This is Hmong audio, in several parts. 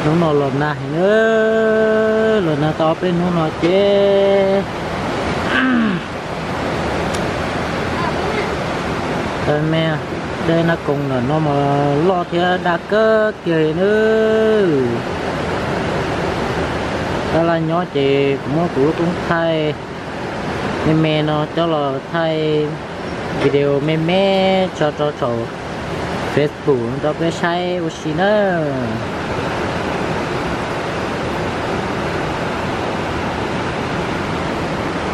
Hnub no los nag heev na, los nag tau ob peb hnub no ces dej, dej Naj Koos ntawm no mas loj thiab daj kawg kiag li na. Tab laj nyob ces kuv muab kuv lub koob thaij me me no coj los thaij video me me tso rau saum Facebook rau peb saib ua si na.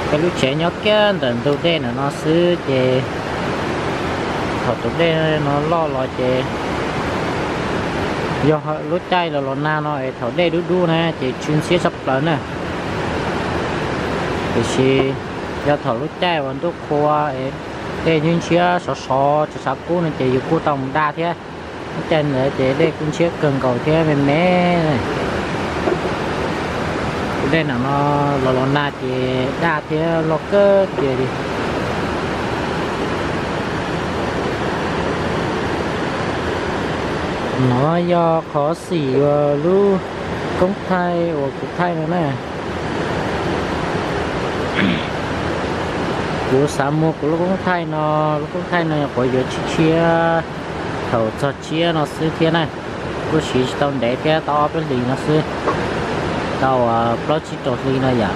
Peb lub tsev nyob kiag ntawm ntug dej ntawm no xwb ces thaum tus dej no loj los ces yog lub caij los los nag no es thaum dej dub dub na ces tsw ntxhiab tshaj plaws na. Tiam sis yog thaum lub caij uas ntuj qhua es dej ntxhiab ntxhiab sov sov tsav tsav kub no ces yus kuj tau mus da thiab. Lub caij ntawd ces dej kuj ntxhiab kawg nkaus thiab me me. Tus dej no los los nag ces daj thiab loj kawg kiag li. No yog qhov xim uas lub koob thaij uas kuv thaij no na. Kuv xav muag kuv lub koob thaij no, lub koob thaij no nyuam qhuav yuav tshiab tshiab thaum txog tshiab no xwb thiab na. Kuj siv tsis tau ntev thiab, tau ob peb hlis no xwb, tau plaub tsib rau hli no yom.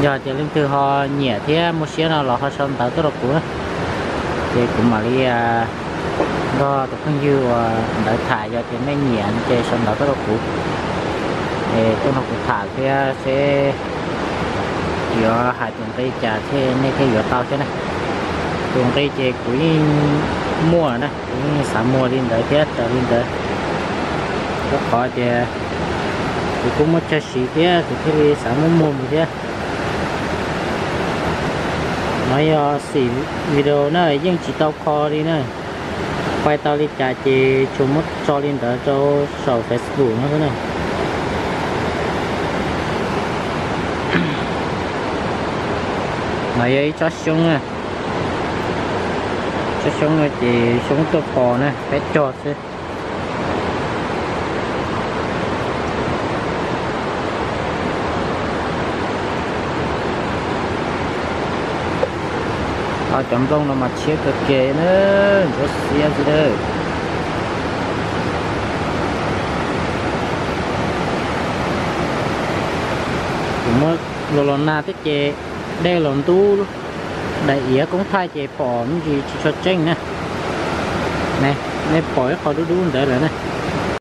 Yog tias leej twg ho nyiam thiab muaj siab no los ho sau ntawv tuaj rau kuv, ces kuv mam li nrog tus phooj ywg uas ntawd tham, yog tias nej nyiam ces sau ntawv tuaj rau kuv, es tuaj nrog kuv tham thiab seb yuav hais tus nqi cas thiaj nej thiaj yuav tau thiab na. Tus nqi ces kuv yeej muaj na, kuv yeej xav muag li ntawd thiab raws li ntawd. Rau qhov tias kuv kuj muaj chaw siv thiab kuv thiaj li xav muab muag mus thiab. No yog xim video na, yeej tsis tau kho li na. Quay tau li cas ces tsuas muab tso li ntawd rau saum Facebook no xwb na. No yog ib tsob xyoob na. Tsob xyoob no ces xyoob tuaj pos na, peb cog xwb. Cov nplooj no mas tshiab kawg kiag na, ntsuab xiab xwb lawm. Kuv muab los los nag thiab ces dej los ntub, daim iav koob thaij ces pom me ntsis tsis tshua tseeb na. Nej pom ib qho dub dub ntawd lawm na.